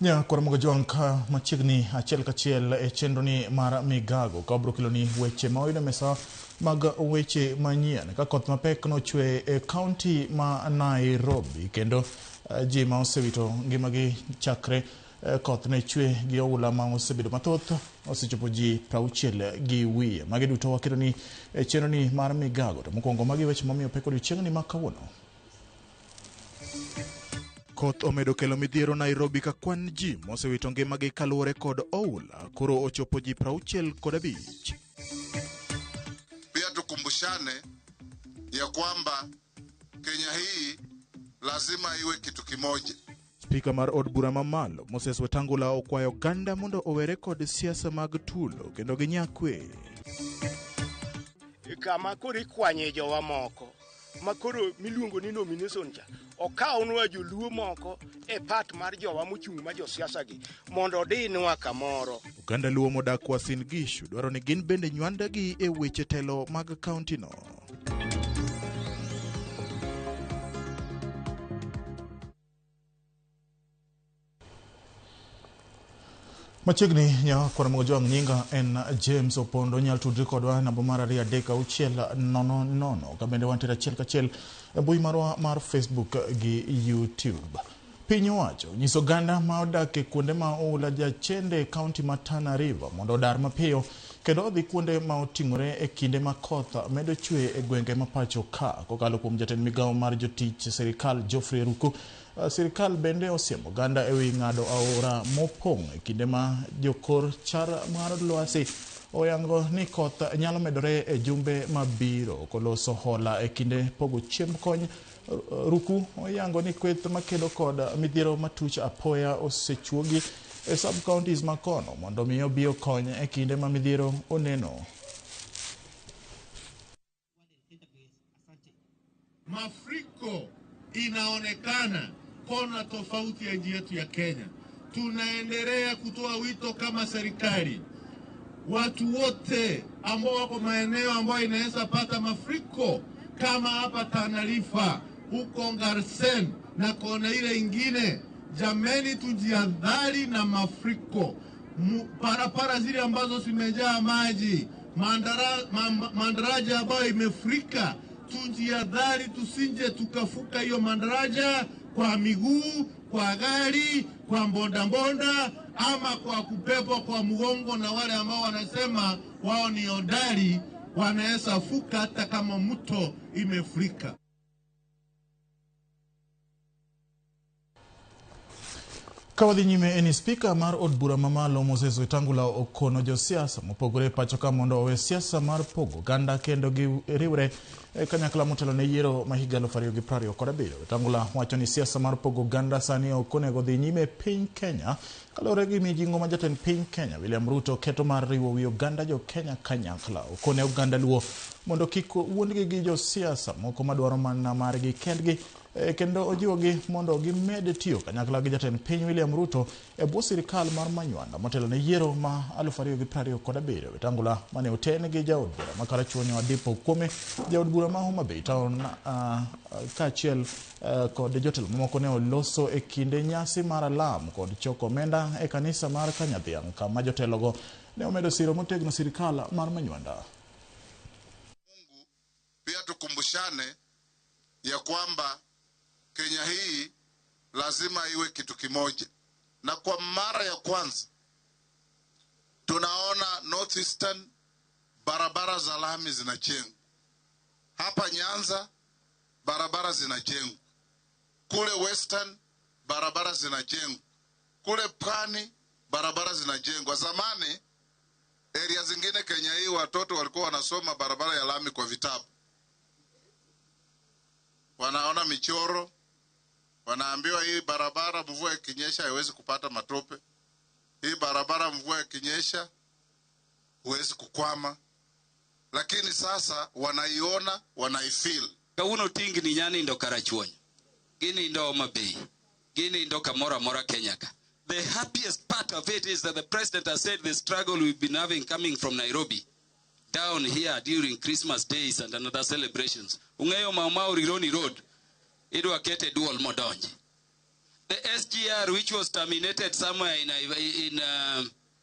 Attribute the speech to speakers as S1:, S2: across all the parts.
S1: Nya koro jwang' ka machiegni achiel kachiel e chenro ni mar migago ka wabiro keloni weche ma oyudo e mesa mag weche manyien ka koth mapek nochwe e kaunti ma Nairobi kendo ji ma osewito ngimagi chakre koth ne chwe gi oula ma osebedo mathoth osechopo ji 60 gi wiye. Magi duto wakeloni e chenro ni mar migago to mokwongo magi weche momiyo pek odiochieng'ni ma kawuono. Koth omedo kelo midhiero Nairobi ka kwan ji mosewito ngimagi kaluwore kod oula koro ochopo ji 65.
S2: Pia tukumbushane ya kwamba Kenya hii lazima iwe kitu kimoja.
S1: Spika mar od bura mamalo Moses Wetangula okwayo oganda mondo owere kod siasa mag tulo kendo ginya kwe.
S3: Kama koro ikwanye jowa moko ma koro miluongo ni nomination cha okawnwa joluo moko e part mar jowa mochung' ma josiasa gi mondo odinwa kamoro.
S1: Oganda Luo modak Uasin Gishu dwaro ni gin bende nywandegi e weche telo mag kaunti no. Machiegni nya kwana mogo jwang' nyinga en James Opondo. Inyalo tudri kodwa namba mar 2 3 6 0 0 ka bende wantiere achiel kachiel e mbui marwa mar Facebook gi YouTube. Piny owacho nyiso oganda ma odak e kuonde ma oula jachende e kaunti ma Tana River mondo odar mapiyo kendo odhi kuonde ma oting'ore e kinde ma koth medo chwe e gwenge ma pacho ka. Kokalo kuom jatend migawo mar jotich sirikal Geoffrey Ruku, sirikal bende osiemo oganda e wi ng'ado aora mopong' e kinde ma jokor char mar lwasi oyango ni koth nyalo medore e jumbe mabiro. Koloso hola e kinde pogo chiemb kony, Ruku oyango ni kweth makedo kod midhiero matuch apoya osechuogi e sub counties makono mondo mi obi okony e kinde ma midhiero oneno.
S4: Mafuriko inaonekana kona tofauti ya nchi yetu ya Kenya. Tunaendelea kutoa wito kama serikali, watu wote ambao wako maeneo ambayo inaweza pata mafuriko kama hapa Tana River, huko Garsen na kona ile ingine, jameni, tujiadhari na mafuriko. Barabara zile ambazo zimejaa maji, mandaraja ambayo imefurika, tujiadhari tusinje tukafuka hiyo mandaraja kwa miguu, kwa gari, kwa mbondambonda ama kwa kubebwa kwa mgongo na wale ambao wanasema wao ni hodari, wanaweza fuka hata kama mto imefurika.
S1: Ka wadhi nyime en spika mar od bura mamalo Moses Wetangula okono josiasa mopogore e pacho ka mondo owe siasa mar pogo oganda kendo giriwre kanyakla motelo ne yiero ma higa 2027. Wetangula wacho ni siasa mar pogo oganda sani ok onego dhi nyime e piny Kenya kaluwore gi mijing'o ma jatend piny Kenya William Ruto keto mar riwo wi oganda jo Kenya kanyakla. Okone oganda Luo mondo kik wuondgi gi josiasa moko madwaro mana margi kendgi, kendo ojiwogi mondo gimed tiyo kanyakla gi jatend piny William Ruto e bwo sirikal mar Manywanda motelo ne yiero ma 2027. Wetangula mane oten gi jaod bura ma Karachuonyo Adipo Kuome, jaod bura ma Homa Bay Town kaachiel kod jotelo mamoko ne oloso e kinde nyasi mar alam kod choko omenda e kanisa mar Kanyadhiang' kama jotelogo ne omedo siro motegno sirikal mar Manywanda.
S2: Mungu pia tukumbushane ya kwamba Kenya hii lazima iwe kitu kimoja, na kwa mara ya kwanza tunaona Northeastern barabara za lami zinajengwa, hapa Nyanza barabara zinajengwa, kule Western barabara zinajengwa, kule Pwani barabara zinajengwa. Zamani area zingine Kenya hii watoto walikuwa wanasoma barabara ya lami kwa vitabu, wanaona michoro, wanaambiwa hii barabara mvua ikinyesha haiwezi kupata matope, hii barabara mvua ikinyesha huwezi kukwama. Lakini sasa wanaiona, wanaifeel.
S5: Kawuono tingni nyanindo Karachuonyo, ginindo Homa Bay, ginindo kamoro amora Kenya ka. The happiest part of it is that the president has said the struggle we've been having coming from Nairobi down here during Christmas days and another celebrations. Ung'eyo Mau Mau Rironi Road, idwa kete duol modonji. The SGR, which was terminated somewhere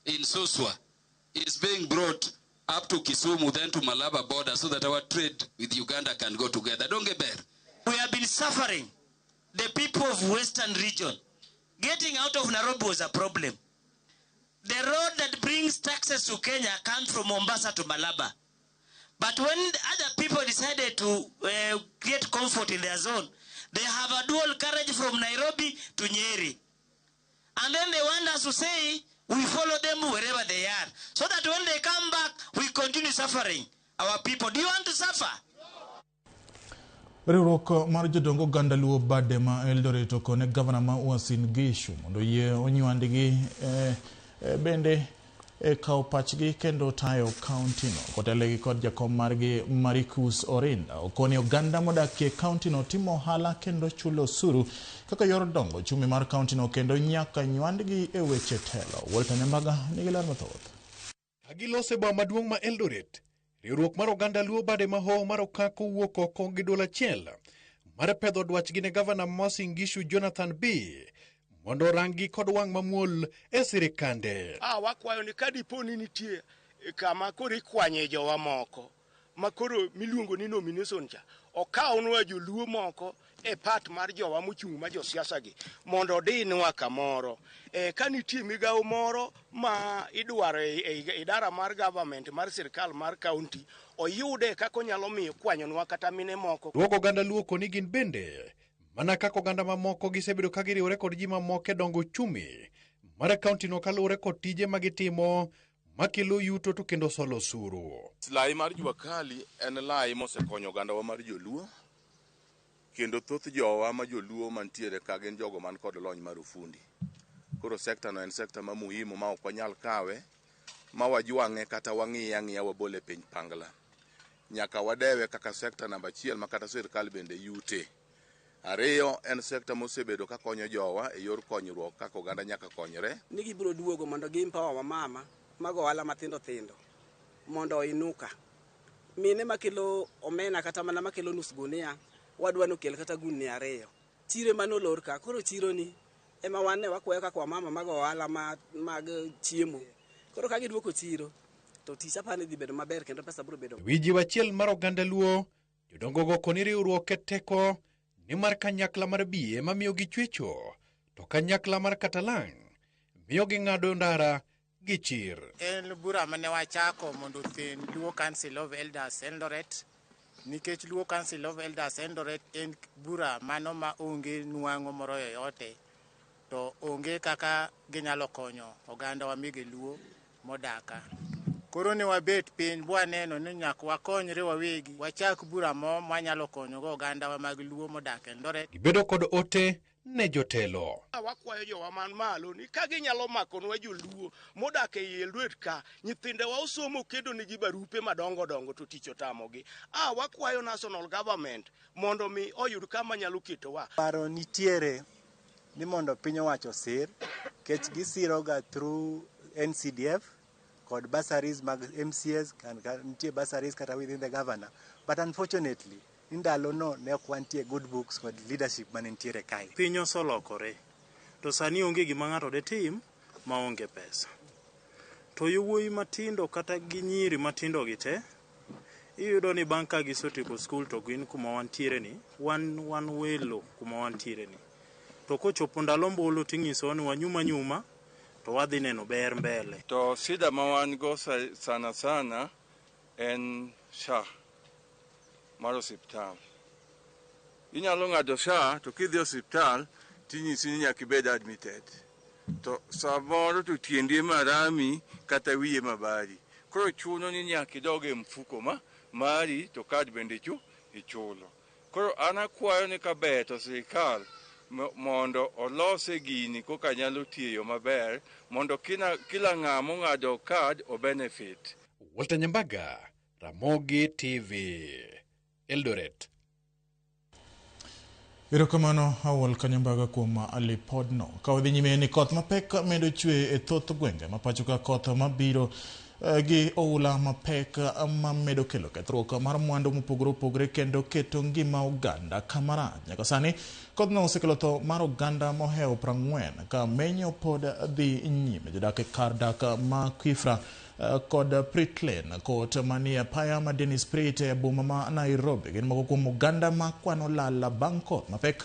S5: in Suswa, is being brought up to Kisumu, then to Malaba border, so that our trade with Uganda can go together. Don't get there.
S6: We have been suffering. The people of Western region. Getting out of Nairobi was a problem. The road that brings taxes to Kenya comes from Mombasa to Malaba. But when other people decided to create comfort in their zone, they have a dual carriage from Nairobi to Nyeri. And then they want us to say, we follow them wherever they are. So that when they come back, we continue suffering. Our people, do you want to suffer?
S1: Riwruok mar jodongo oganda Luo bade ma Eldoret okone gavana ma Uasin Gishu mondo yie onywandgi bende kawo pachgi kendo tayo kauntino. Kotelegi kod jakom margi Marikus Orinda okoni oganda modakie kauntino timo ohala kendo chulo osuru kaka yor dongo ochumi mar kauntino kendo nyaka nywandgi e weche telo. Walter Nyambaga nigi ler mathoth.
S7: Kagilose boma maduong' ma Eldoret, riwruok mar oganda Luo bade ma Hoho mar Okak owuok oko gi duol achiel mar pedho dwachgi ne gavana ma Uasin Gishu Jonathan Bii mondo oranggi kod wang' mamuol e sirikande.
S3: Wakwayo ni kadipo ni nitie kama koro ikwanye jowa moko ma koro miluongo ni nomination cha, okawnwa joluo moko e part mar jowa mochung' ma josiasa gi mondo odinwa kamoro. Ka nitie migawo moro ma idwaro e idara mar government mar sirikal mar county, oyude kaka onyalo miyo kwanyonwa kata mine moko.
S7: Duogo oganda Luo koni gin bende mana kaka oganda mamoko gisebedo ka giriwore kod ji mamoko e dongo ochumi mar kauntino kaluwore kod tije magitimo makelo yuto to kendo solo osuru.
S8: Lai mar jua kali en lai mosekonyo ogandawa mar joluo, kendo thoth jowa ma joluo mantiere ka gin jogo man kod lony mar ufundi. Koro sekta no en sekta ma muhimu ma ok wanyal kawe ma wajwang'e kata wang'iye ang'iya wabole piny pangla. Nyaka wadewe kaka sekta namba achiel ma kata sirkal bende yute. Ariyo, en sekta mosebedo ka konyo jowa e yor konyruok kaka oganda nyaka konyre.
S9: Ni gibiro duogo mondo gi empower wamama mago ohala mathindo thindo mondo oinuka. Mine makelo omena kata mana makelo nus gunia, wadwa nokel kata gunia ariyo. Chire manolor ka, koro chiro ni ema wan ne wakwayo kaka wamama mago ohala mag chiemo. Koro ka giduoko chiro, to tich apani dhi bedo maber kendo pesa biro bedo.
S7: Wi jiw achiel mar oganda Luo, jodongo go koni riwruok e teko nimar kanyakla mar Bii ema miyo gichwecho, to kanyakla mar Katalang' miyo ging'ado ndara gi chir.
S10: En bura mane wachako mondo othen Luo Council of Elders Eldoret, nikech Luo Council of Elders Eldoret en bura mano ma onge nwang'o moro yoyote, to onge kaka ginyalo konyo oganda wa mege Luo modaka. Koro ne wabet piny bwaneno ni nyaka wakonyre wawegi, wachak bura mo mwanyalo konyogo ogandawa mag Luo modak Eldoret.
S7: Gibedo kod ote ne jotelo.
S3: Wakwayo jowa man malo ni ka ginyalo makonwa joluo modak ei Eldoret ka, nyithindewa osomo kendo nigi barupe madongo dongo to tich otamogi. Wakwayo national government mondo mi oyud kama nyalo ketowa.
S11: Paro nitiere ni mondo piny owacho osir, nikech gisiroga through NCDF kod bursaries mag MCAs, nitie bursaries kata within the governor. But unfortunately, ndalo no ne ok wantie good books kod leadership mane nitiere kae.
S12: Piny oselokore, to sani onge gima ng'ato detim maonge pesa. To yowuoyi matindo kata gi nyiri matindo gi te, iyudo ni bang' ka gisetieko skul to gin kuma wantiere ni, wan welo kuma wantiere ni. To kochopo ndalo ombulu ting'isowa ni wanyum anyuma, to wadhi neno ber mbele.
S13: To shida ma wan go sana sana en SHA mar osiptal. Inyalo ng'ado SHA to kidhi osiptal tinyisi ni nyaka ibed admitted. To samoro to tiendi ema rami kata wiyi ema bari. Koro chuno ni nyaka idog e mfuko ma mari to kad bende ichulo. Koro an akwayo ni kaber to sirikal mondo olose gini koka nyalo tiyo maber mondo kila ng'ama ong'ado kad o benefit.
S7: Walter Nyambaga, Ramogi TV, Eldoret.
S1: Erokamano Awol Kanyambaga kuom lipodno. Ka wadhi nyime ni koth mapek medo chwe e thoth gwenge ma pacho ka koth mabiro gi oula mapek mamedo kelo kethruok mar mwandu mopogore opogore kendo keto ngima oganda kamarach. Nyaka sani kodhno osekelo tho mar oganda mohewo 40 ka menyo pod dhi nyime. Jodak e kar dak ma Kifra kod Pritlen Court manie apaya ma Dennis Pritt e boma ma Nairobi gin moko kuom oganda ma kwano lal bang' koth mapek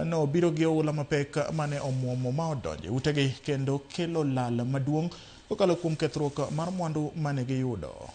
S1: no biro gi oula mapek mane omuomo ma odonjo e utegi kendo kelo lal maduong' kokalo kuom kethruok mar mwandu mane giyudo.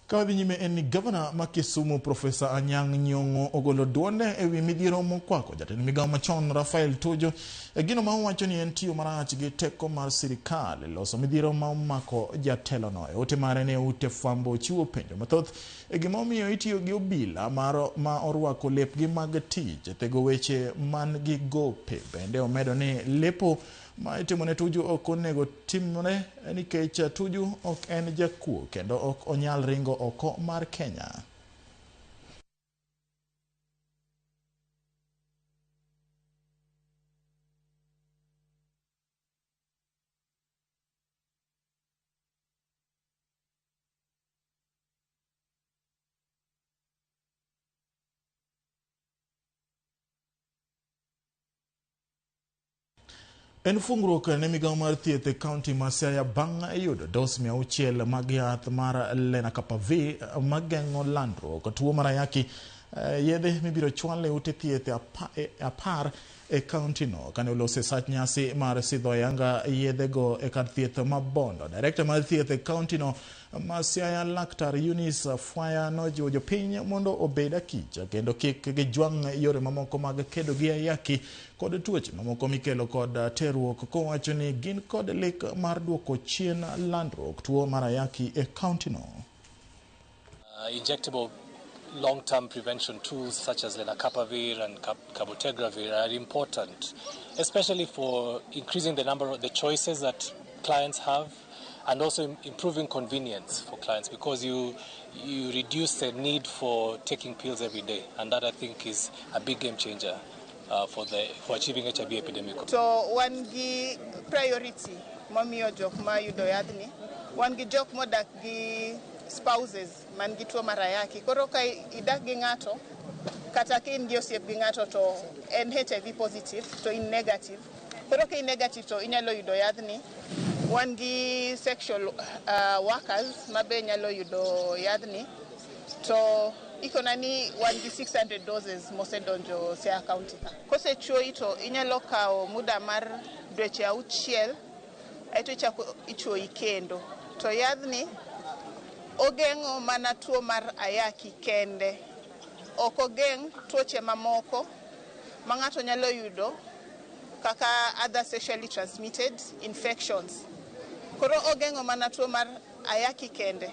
S1: Ka wadhi nyime en ni gavana ma Kisumu Profesa Anyang' Nyong'o ogolo duonde ewi midhiero mokwako jatend migawo machon Rafael Tuju e gino ma owacho ni en tiyo marach gi teko mar sirikal e loso midhiero ma omako jatelono. E ote mare ne ute fwambo ochiwo penjo mathoth e gima omiyo itiyo gi obila ma orwako lepgi mag tich e thego weche man gi gope. Bende omedo ni lepo ma itimo ne Tuju ok onego timre nikech Tuju ok en jakuo kendo ok onyal ringo oko mar Kenya. En fungruok ne migawo mar thieth e kaunti ma Siaya bang' yudo dos 600 mag yath mar Lenacapavir mageng'o landruok tuo mar ayaki. Yedhe mibiro chwal e ute thieth 10 e kaunti no. Kane olose sach nyasi mar sidho ayanga yedhego e kar thieth ma Bondo, direkta mar thieth e kaunti no ma Siaya Laktar Eunice Fwaya nojiwo jopiny mondo obed akicha kendo kik gijwang' yore mamoko mag kedo gi ayaki kod tuoche mamoko mikelo kod terruok, kowacho ni gin kod lek mar duoko chien landruok tuo mar ayaki e kaunti no.
S14: Injectable long-term prevention tools such as lenacapavir and cabotegravir are important, especially for increasing the number of the choices that clients have, and also improving convenience for clients, because you reduce the need for taking pills every day, and that I think is a big game changer for achieving HIV epidemic.
S15: So wan gi priority momiyo jok ma yudo yadhni, wan gi jok modak gi spouses man gi tuo mar ayaki. Koro ka idak gi ng'ato kata ka in gi osiep gi ng'ato to en HIV positive to in negative. Koro ka in negative to inyalo yudo yadhni. Wan gi sexual workers ma be nyalo yudo yadhni. To ikona ni wan gi 600 doses mosedonjo Siaya County ka. Kosechuoyi to inyalo kawo muda mar dweche 6 aeto ichako ichuoyi kendo. To yadhni ogeng'o mana tuo mar ayaki kende. Ok ogeng' tuoche mamoko ma ng'ato nyalo yudo kaka other sexually transmitted infections. Koro ogeng'o mana tuo mar ayaki kende.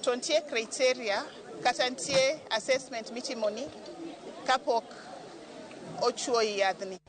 S15: To nitie criteria kata nitie assessment mitimoni kapok ochuoyi yadhni.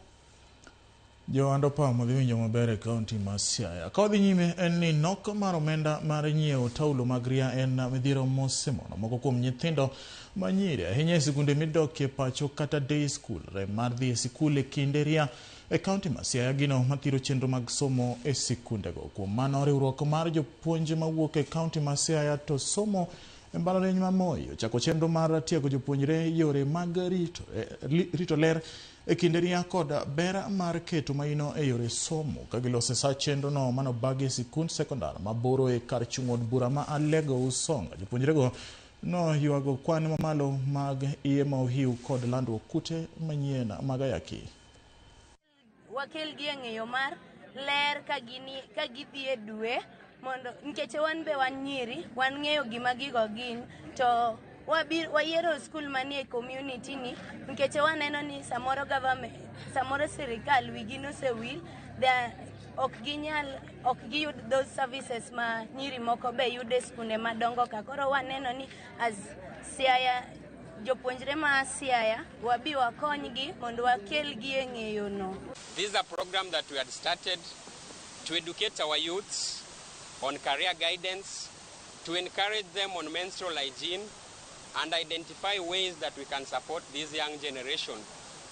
S1: Johand opamo dhi winjo maber e kaunti ma Siaya. Ka wadhi nyime en ni nok mar omenda mar nyiewo taulo mag ria en midhiero mosemono moko kuom nyithindo ma nyiri ahinya e sikunde midokie pacho kata day school. Rem mar dhi e sikul e kinde ria e kaunti ma Siaya gino mathiro chenro mag somo e sikundego. Kuom mano riwruok mar jopuonj mawuok e kaunti ma Siaya to somo e mbalariany ma Moi ochako chenro mar tiego jopuonjre yore mag rito ler e kinde ria kod ber mar keto maino e yore somo. Ka gilose sa chenro no manobagi e sikund sekondar maboro e kar chung' od bura ma Alego Usonga. Jopuonjrego no ywago kwan mamalo mag iye ma ohiu kod landruok kute manyien mag ayaki.
S16: Wakel gi e ng'eyo mar ler ka gidhi e dwe mondo nikech wan be wan nyiri wan ng'eyo gima gigo gin to Wayiero skul manie community ni nikech waneno ni samoro government, samoro sirikal wigi nosewil, ok ginyal, ok giyud those services ma nyiri moko be yudo e skunde madongo ka. Koro waneno ni as Siaya, jopuonjre ma Siaya, wabi wakonygi mondo wakelgi e ng'eyo no.
S17: This is a program that we had started to educate our youths on career guidance, to encourage them on menstrual hygiene, and identify ways that we can support this young generation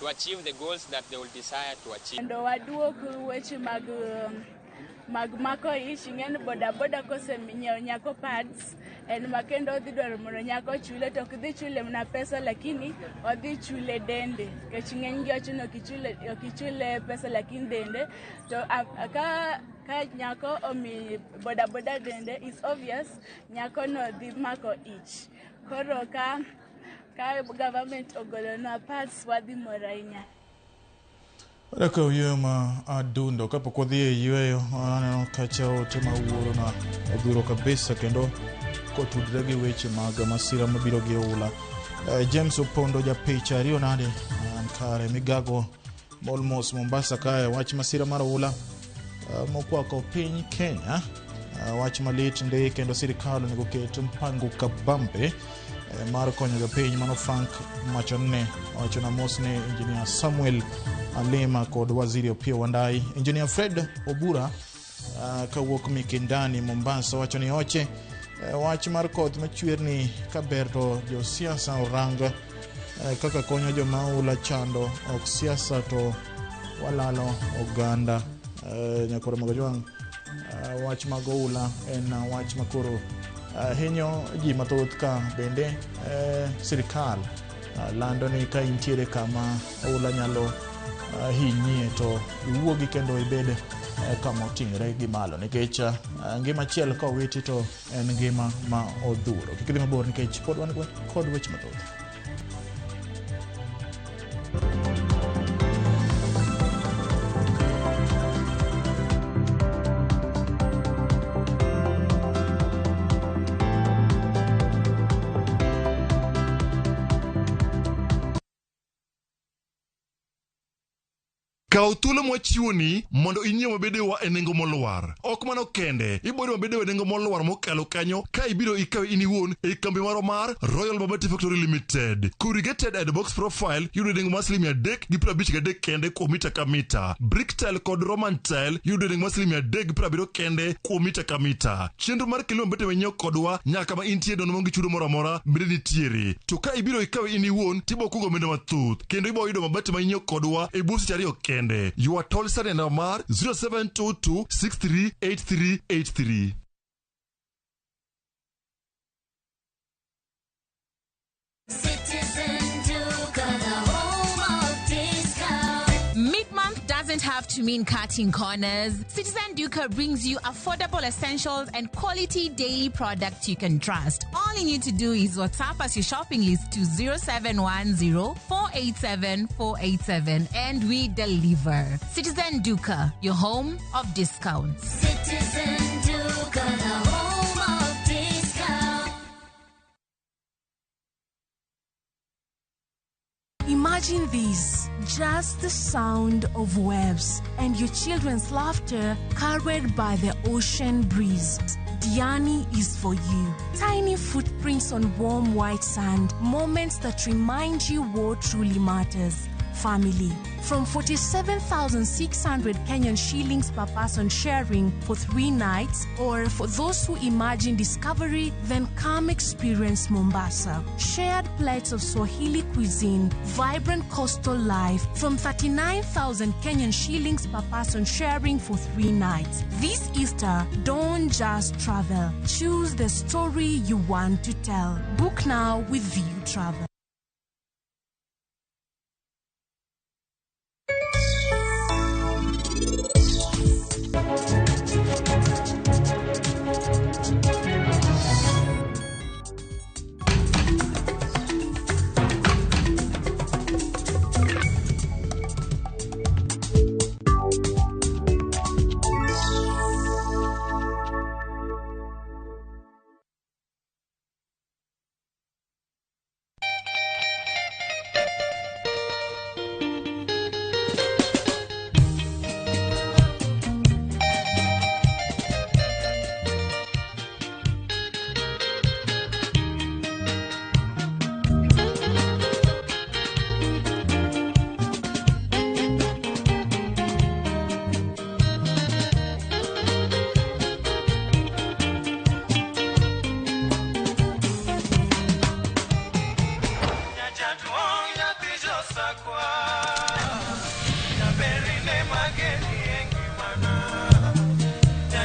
S17: to achieve the goals that they will desire to achieve.
S18: Mondo waduok weche mag mako ich. Ing'e ni bodaboda kosenyiewo nyako pads en ma kendo odhi dwaro mondo nyako chule, to ok dhi chule mana pesa, lakini odhi chule dende, nikech ng'eny gi wacho ni ok ichule pesa lakini dende. To ka nyako omi bodaboda dende, is obvious nyako no dhi mako ich. Koro ka government ogolonwa pads, wadhi mor ahinya.
S1: Wadok e yweyo ma adundo. Kapok wadhi e yweyo, aneno kacha ote ma wuoro na odhuro kabisa kendo kotudre gi weche mag masira mabiro gi oula. James Opondo japicha ariyo nade an kare Migago Molmos Mombasa kae wach masira mar oula mokwako piny Kenya, wach malit ndi kendo sirikal onego ket mpango kabambe mar konyo jopiny. Mano Frank Machonne owacho na mos ne Engineer Samuel Alima kod Waziri Opiyo Wandayi. Engineer Fred Obura kawuok Mikindani Mombasa wacho ni oche wach mar koth machwerni kaber to josiasa orang kaka konyo joma oula chando, ok siasa to walalo oganda. Nyakoro Magajwang', wach mag oula en wach makoro hinyo ji mathoth ka bende sirikal lando ni ka intiere kama oula nyalo hinyie to iwuogi kendo ibed kama oting'ore gi malo nikech ngima achiel ka owiti to en ngima ma odhuro. Kik idhi mabor nikech pod wan kod weche mathoth.
S19: Kaw thuolo mwachiwoni mondo inyiew mabedewa e nengo molwar. Ok mano kende, ibiro mabedewa e nengo molwar mokalo kanyo ka ibiro ikawe in iwuon e kambi marwa mar Royal Mabati Factory Limited. Corrugated and box profile yudo e nengo mar siling 353 kende kuom mita ka mita. Brick tile kod Roman tile yudo e nengo mar siling 370 kende kuom mita ka mita. Chenro mar kelo mabete manyiew kodwa nyaka kama intie nono maonge chudo moro amora bende nitiere. To ka ibiro ikawe in iwuon tibo kungo omenda mathoth kendo ibo yudo mabati manyiew kodwa e bwo seche 2 kende. Ywa tol sani e namba mar 0722 638383.
S20: Citizen Duka, the home of discount.
S21: Mid-month doesn't have to mean cutting corners. Citizen Duka brings you affordable essentials and quality daily products you can trust. All you need to do is WhatsApp us your shopping list to 0710 487 487 and we deliver. Citizen Duka, your home of discounts.
S20: Citizen Duka, the home of discount.
S22: Imagine this, just the sound of waves and your children's laughter carried by the ocean breeze. Diani is for you. Tiny footprints on warm white sand, moments that remind you what truly matters. Family. From 47,600 Kenyan shillings per person sharing for 3 nights, or for those who imagine discovery, then come experience Mombasa. Shared plates of Swahili cuisine, vibrant coastal life, from 39,000 Kenyan shillings per person sharing for 3 nights. This Easter, don't just travel. Choose the story you want to tell. Book now with View Travel.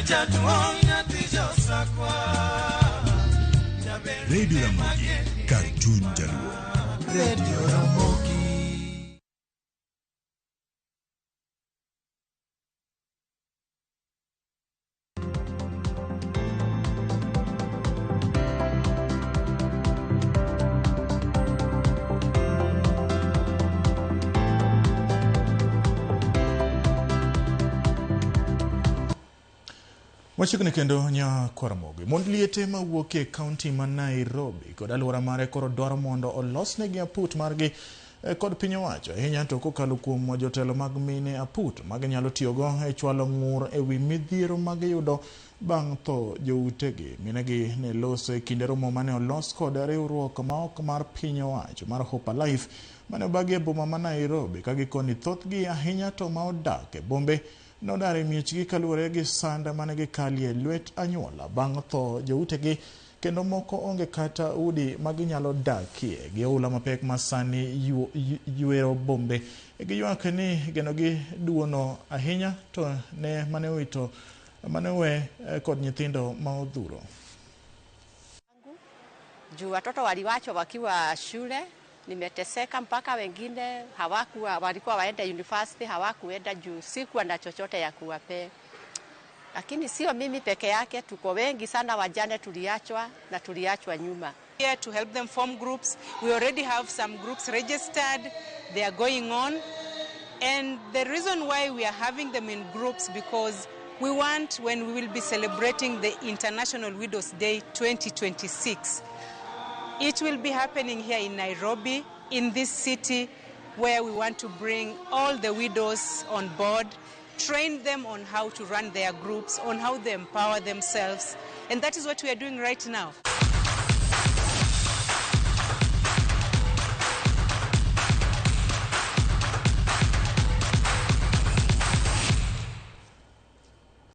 S2: Jaduong' nyathi josakwa. Jaber
S4: Radio Ramogi, kar chuny jaluo.
S2: Radio Ramogi.
S1: Machiegni kendo Nyakwaramogi. Mond liete mawuok e kaunti ma Nairobi kod alwora mare koro dwaro mondo olosnegi aput margi kod piny owacho ahinya to kokalo kuom jotelo mag mine aput ma ginyalo tiyogo e chwalo ng'ur e wi midhiero ma giyudo bang' tho joutegi. Minegi ne loso e kinde romo mane olos kod riwruok ma ok mar piny owacho mar Hope Alive mane obagi e boma ma Nairobi ka gikoni thothgi ahinya to ma odak e bombe nodar e miechgi kaluwore gi sand mane gikalie lwet anyuola bang' tho joutegi kendo moko onge kata udi ma ginyalo dakie gi oula mapek ma sani ywero bombe. Giywak ni genogi duono ahinya to ne mane owito mane owe kod nyithindo ma odhuro.
S23: Juu watoto waliwachwa wakiwa shule, nimeteseka mpaka wengine hawakuwa, walikuwa waende university hawakuenda juu sikuwa na chochote ya kuwapea. Lakini sio mimi peke yake, tuko wengi sana wajane tuliachwa na tuliachwa nyuma.
S24: Here to help them form groups. We already have some groups registered. They are going on. And the reason why we are having them in groups because we want, when we will be celebrating the International Widows Day 2026, it will be happening here in Nairobi, in this city, where we want to bring all the widows on board, train them on how to run their groups, on how they empower themselves. And that is what we are doing right now.